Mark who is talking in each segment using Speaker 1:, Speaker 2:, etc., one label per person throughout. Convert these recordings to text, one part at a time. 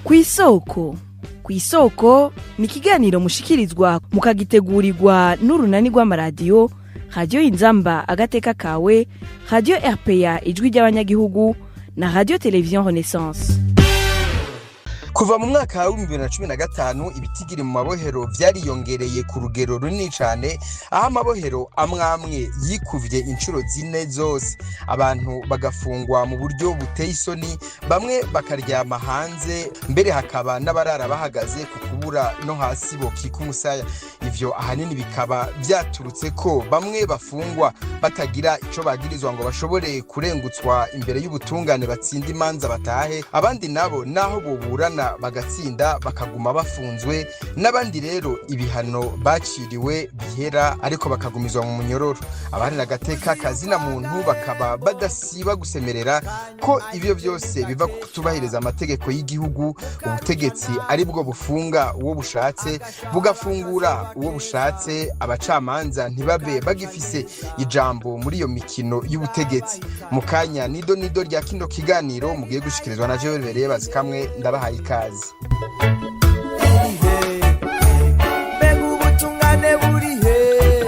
Speaker 1: Kw'isoko, kw'isoko ni ikiganiro mushikirizwa mukagitegurirwa n'urunani rw'amaradiyo Radiyo Inzamba Agateka Kawe, Radiyo RPA Ijwi ry'Abanyagihugu na Radiyo Televiziyo Renaissance.
Speaker 2: Kuva mu mwaka wa 2015, ibitigiri mu mabohero vyariyongereye ku rugero runini cane, aho amabohero amwe amwe yikuvye inshuro zine zose, abantu bagafungwa mu buryo buteye isoni, bamwe bakaryama hanze, mbere hakaba n'abarara bahagaze ku kubura no hasi bokika umusaya. Ivyo ahanini bikaba vyaturutse ko bamwe bafungwa batagira ico bagirizwa ngo bashobore kurengutswa imbere y'ubutungane, batsinda imanza batahe, abandi nabo naho boburana bagatsinda bakaguma bafunzwe, n'abandi rero ibihano baciriwe bihera ariko bakagumizwa mu munyororo. Abaharira agateka kazina muntu bakaba badasiba gusemerera ko ibyo byose biva ku kutubahiriza amategeko y'igihugu, ubutegetsi aribwo bufunga uwo bushatse, bugafungura uwo bushatse, abacamanza ntibabe bagifise ijambo muri iyo mikino y'ubutegetsi. Mu kanya nido nido rya kino kiganiro mugiye gushikirizwa na jewe Bereye Bazikamwe, ndabahaye ikaze.
Speaker 3: Mbega ubutungane buri hehe?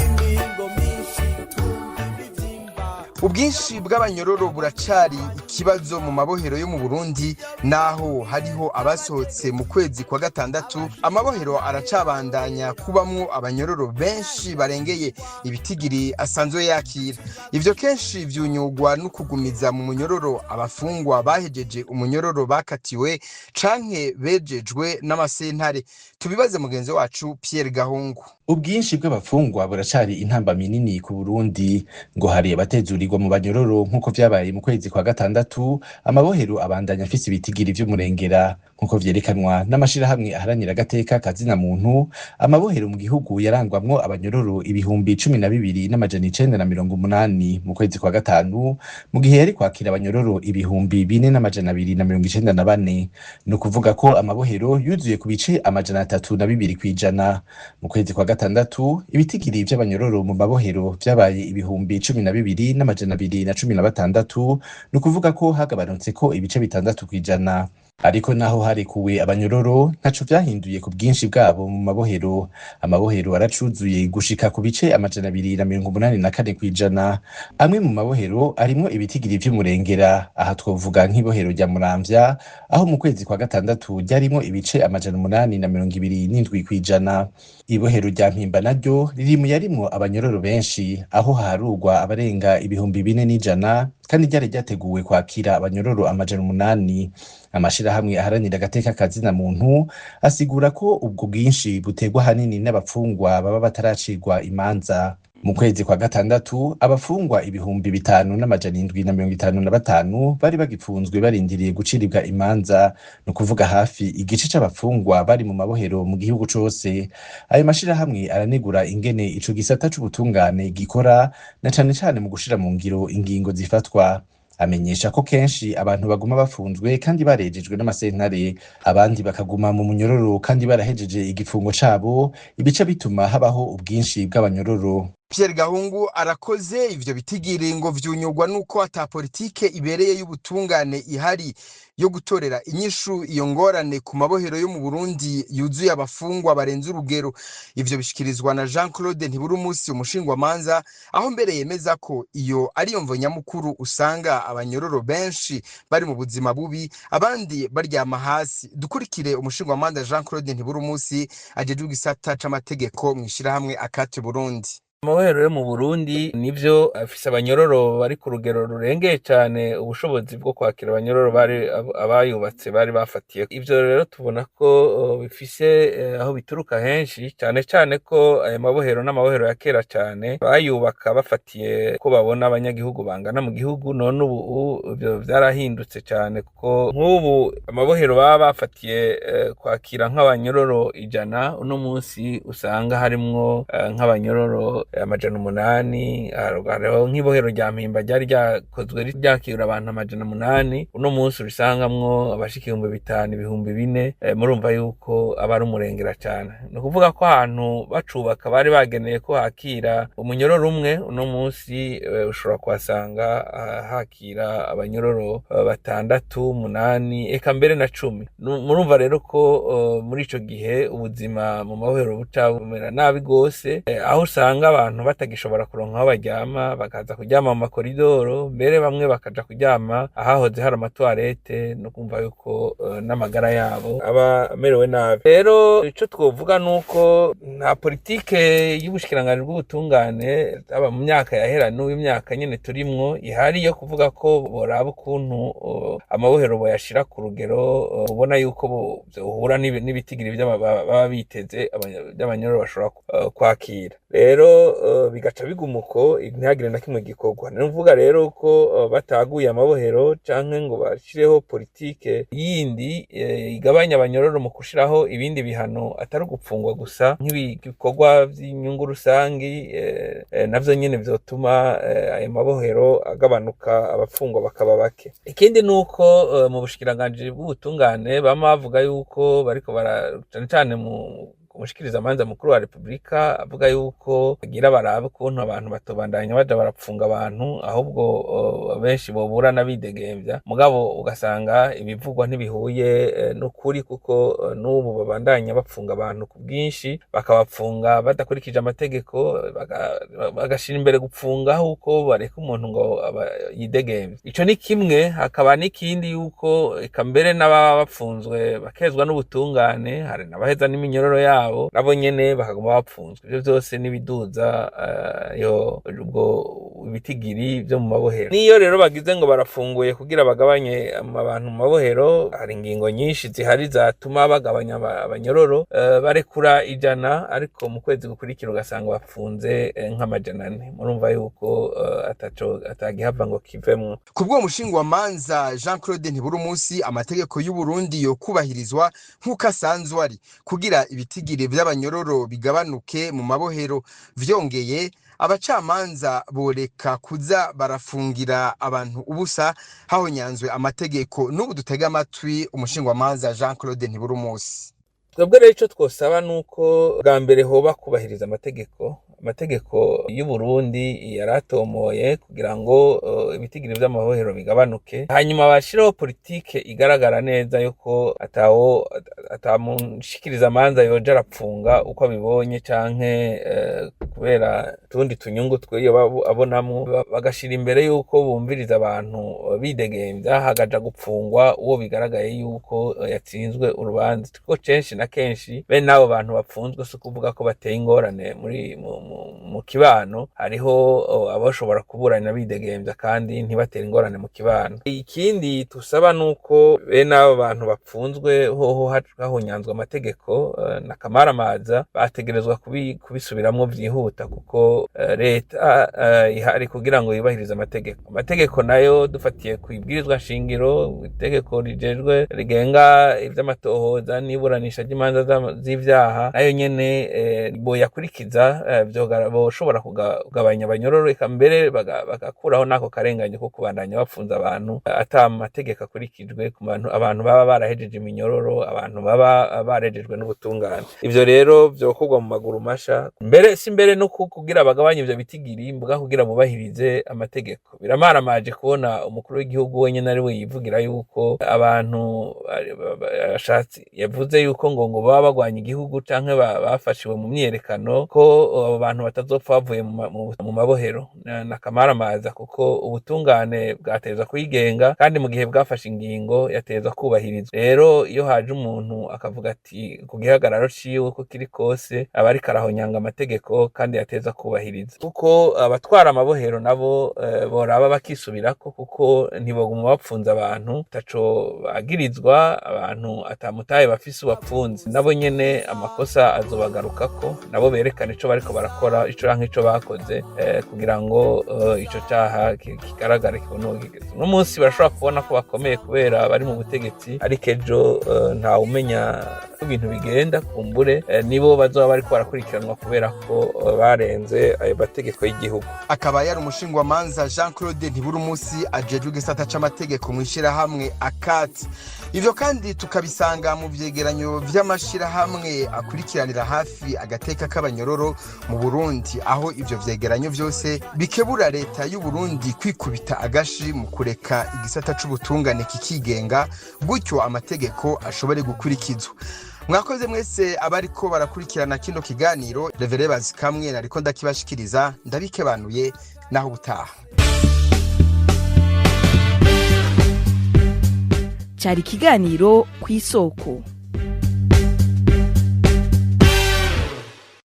Speaker 3: Imihingo myinshi twumva imibyimba.
Speaker 2: Ubwinshi bw'abanyororo buracari ikibazo mu mabohero yo mu Burundi. Naho hariho abasohotse mu kwezi kwa gatandatu, amabohero aracabandanya kubamwo abanyororo benshi barengeye ibitigiri asanzwe yakira. Ivyo kenshi vyunyugwa no kugumiza mu munyororo abafungwa bahejeje umunyororo bakatiwe canke bejejwe n'amasentare. Tubibaze mugenzi wacu Pierre Gahungu.
Speaker 4: Ubwinshi bw'abafungwa buracari intambamyi nini ku Burundi. Ngo hari abatezurirwa mu banyororo nk'uko vyabaye mu kwezi kwa gatandatu, amabohero abandanya afise ibitigiri vy'umurengera. Nk'uko vyerekanwa n'amashirahamwe aharanira agateka kazina muntu, amabohero mu gihugu yarangwamwo abanyororo 12,980 mu kwezi kwa gatanu, mu gihe yari kwakira abanyororo 4,294. Ni ukuvuga ko amabohero yuzuye ku bice 302%. Mu kwezi kwa gatandatu, ibitigiri vy'abanyororo mu mabohero vyabaye 12,216, ni ukuvuga ko hagabanutse ko ibice 6%. Ariko naho harekuwe abanyororo, ntaco vyahinduye ku bwinshi bwabo mu mabohero. Amabohero aracuzuye gushika ku bice 284%. Amwe mu mabohero arimwo ibitigiri vy'umurengera. Aha twovuga nk'ibohero rya Muramvya, aho mu kwezi kwa gatandatu ryarimwo ibice 827%. Ibohero rya Mpimba naryo riri mu yarimwo abanyororo benshi, aho haharurwa abarenga 4,100, kandi ryari ryateguwe kwakira abanyororo 800. Amashirahamwe aharanira agateka kazina muntu asigura ko ubwo bwinshi buterwa ahanini n'abapfungwa baba bataracirwa imanza. Mu kwezi kwa gatandatu, abafungwa 5755 bari bagipfunzwe barindiriye guciribwa imanza, ni ukuvuga hafi igice c'abafungwa bari mu mabohero mu gihugu cose. Ayo mashirahamwe aranegura ingene ico gisata c'ubutungane gikora, na cane cane mu gushira mu ngiro ingingo zifatwa. Amenyesha ko kenshi abantu baguma bafunzwe kandi barejejwe n'amasentare, abandi bakaguma mu munyororo kandi barahejeje igifungo cabo, ibice bituma habaho ubwinshi bw'abanyororo.
Speaker 2: Pierre Gahungu arakoze. Ivyo bitigiri ngo vyunyugwa nuko ata politike ibereye y'ubutungane ihari yo gutorera inyishu iyo ngorane ku mabohero yo mu Burundi yuzuye abafungwa barenze urugero. Ivyo bishikirizwa na Jean Claude Ntiburumusi, umushingwamanza, aho mbere yemeza ko iyo ariyo mvo nyamukuru usanga abanyororo benshi bari mu buzima bubi, abandi baryama hasi. Dukurikire umushingwamanza Jean Claude Ntiburumusi, ajejwe igisata c'amategeko mw'ishirahamwe Akate Burundi.
Speaker 5: Amabohero yo mu Burundi nivyo afise abanyororo bari ku rugero rurengeye cane ubushobozi bwo kwakira abanyororo bari abayubatse bari bafatiye. Ivyo rero tubona ko bifise aho bituruka henshi, cane cane ko aya mabohero n'amabohero ya kera cane, bayubaka bafatiye ko babona abanyagihugu bangana mu gihugu. None ubu ivyo vyarahindutse cane, kuko nk'ubu amabohero baba bafatiye kwakira nk'abanyororo 100, uno munsi usanga harimwo nk'abanyororo 800. Hariho nk'ibohero rya Mpimba ryari ryakozwe ryakira abantu 800, uno munsi urisangamwo abashika 5000, 4000. Murumva yuko aba ari umurengera cane. Ni ukuvuga ko ahantu bacubaka bari bageneye ko hakira umunyororo umwe, uno munsi ushobora kuhasanga hakira abanyororo batandatu, umunani, eka mbere na 10. Murumva rero ko muri ico gihe ubuzima mu mabohero buca bumera nabi gose, aho usanga abantu batagishobora kuronka aho baryama, bakaza kuryama mu makoridoro, mbere bamwe bakaja kuryama ahahoze hari amatwarete, no kumva yuko n'amagara yabo aba amerewe nabi. Rero ico twovuga nuko nta politike y'ubushikiranganji bw'ubutungane, aba mu myaka yahera n'ubu imyaka nyene turimwo ihari, yo kuvuga ko boraba ukuntu amabohero boyashira ku rugero ubona yuko bohura n'ibitigiri baba biteze by'abanyororo bashobora kwakira. Rero bigaca biguma uko, ntihagire na kimwe gikorwa. Ni ukuvuga rero ko bataguye amabohero canke ngo bashireho politike yindi igabanya abanyororo mu gushiraho ibindi bihano atari ugupfungwa gusa, nk'ibikorwa vy'inyungu rusangi, navyo nyene vyotuma ayo mabohero agabanuka, abapfungwa bakaba bake. Ikindi nuko mu bushikiranganji bw'ubutungane bama bavuga yuko bariko bara, cane cane mu umushikirizamanza mukuru wa Repubulika, avuga yuko agira barabe ukuntu abantu batobandanya baja barapfunga abantu, ahubwo benshi boburana bidegemvya. Mugabo ugasanga ibivugwa ntibihuye n'ukuri, kuko n'ubu babandanya bapfunga abantu ku bwinshi, bakabapfunga badakurikije amategeko, bagashira imbere gupfunga huko bareka umuntu ngo yidegemvye. Ico ni kimwe. Hakaba n'ikindi yuko eka mbere n'ababa bapfunzwe bakezwa n'ubutungane, hari n'abaheza n'iminyororo yabo, nabo nyene bakaguma bapfunzwe. Ivyo vyose n'ibiduza yo ubwo ibitigiri vyo mu mabohero. Niyo rero bagize ngo barafunguye kugira bagabanye abantu mu mabohero, hari ingingo nyinshi zihari zatuma bagabanya abanyororo. Barekura 100, ariko mu kwezi gukurikira ugasanga bapfunze nk'400. Murumva yuko ataco atagihava ngo kivemwo.
Speaker 2: Kubwo mushingwamanza Jean Claude Ntiburumusi, amategeko y'u Burundi yo kubahirizwa nk'uko asanzwe ari, kugira ibitigiri vy'abanyororo bigabanuke mu mabohero. Vyongeye, abacamanza boreka kuza barafungira abantu ubusa hahonyanzwe amategeko. N'ubu dutega amatwi umushingwamanza Jean Claude Ntiburumusi.
Speaker 5: Twebwe rero ico twosaba nuko bwa mbere hoba kubahiriza amategeko. Amategeko y'u Burundi yaratomoye kugira ngo ibitigiri vy'amabohero bigabanuke, hanyuma bashireho politike igaragara neza yuko atawo atamushikiriza amanza yoja arapfunga uko abibonye canke kubera utundi tunyungu twiyo abonamwo, bagashira imbere yuko bumviriza abantu bidegemvya, hagaja gupfungwa uwo bigaragaye yuko yatsinzwe urubanza. Kuko kenshi na kenshi bene abo bantu bapfunzwe si ukuvuga ko bateye ingorane muri mu kibano, hariho abashobora kuburana bidegemvya kandi ntibatere ingorane mu kibano. Ikindi tusaba nuko bene abo bantu bapfunzwe hoho hahonyanzwe amategeko na kamaramaza, bategerezwa kubisubiramwo vyihuta, kuko leta ihari kugira ngo yubahirize amategeko. Amategeko nayo dufatiye ku ibwirizwa nshingiro, itegeko rijejwe rigenga ivy'amatohoza n'iburanisha ry'imanza z'ivyaha, nayo nyene boyakurikiza, boshobora kugabanya abanyororo, eka mbere bagakuraho n'ako karenganyo ko kubandanya bapfunza abantu ata mategeko akurikijwe, ku bantu abantu baba barahejeje iminyororo, abantu baba barejejwe n'ubutungane. Ivyo rero vyokorwa mu maguru masha, mbere si mbere no kugira bagabanye ivyo bitigiri mbuga, kugira bubahirize amategeko. Biramaramaje kubona umukuru w'igihugu wenyene ari we yivugira yuko abantu ashatse, yavuze yuko ngo baba bagwanya igihugu canke bafashiwe mu myiyerekano, ko abo bantu batazopfa bavuye mu mabohero. Na kamaramaza, kuko ubutungane bwateza kwigenga, kandi mu gihe bwafashe ingingo yateza kubahirizwa. Rero iyo haje umuntu akavuga ati ku gihagararo ciwe ko kiri kose, aba ariko arahonyanga amategeko kandi yateza kubahiriza, kuko abatwara amabohero nabo boraba bakisubirako, kuko ntiboguma bapfunze abantu taco bagirizwa, abantu atamutaye bafise ubapfunze. Nabo nyene amakosa azobagarukako, nabo berekana ico bariko barakora. barakora ico canke ico bakoze kugira ngo ico caha kigaragare kibone uwo kigeze. Uno munsi barashobora kubona ko bakomeye kubera bari mu butegetsi, ariko ejo ntawumenya uko ibintu bigenda. Kumbure nibo bazoba bariko barakurikiranwa kubera ko barenze ayo mategeko y'igihugu.
Speaker 2: Akaba yari umushingwamanza Jean Claude Ntiburumusi, ajejwe igisata c'amategeko mw'ishirahamwe Akati. Ivyo kandi tukabisanga mu vyegeranyo vy'amashirahamwe akurikiranira hafi agateka k'abanyororo mu Burundi, aho ivyo vyegeranyo vyose bikebura leta y'u Burundi kwikubita agashi mu kureka igisata c'ubutungane kikigenga, gutyo amategeko ashobore gukurikizwa. Mwakoze mwese abariko barakurikirana kino kiganiro. Revere Bazikamwe nariko ndakibashikiriza, ndabikebanuye naho ubutaha.
Speaker 1: Cyari ikiganiro Ku Isoko.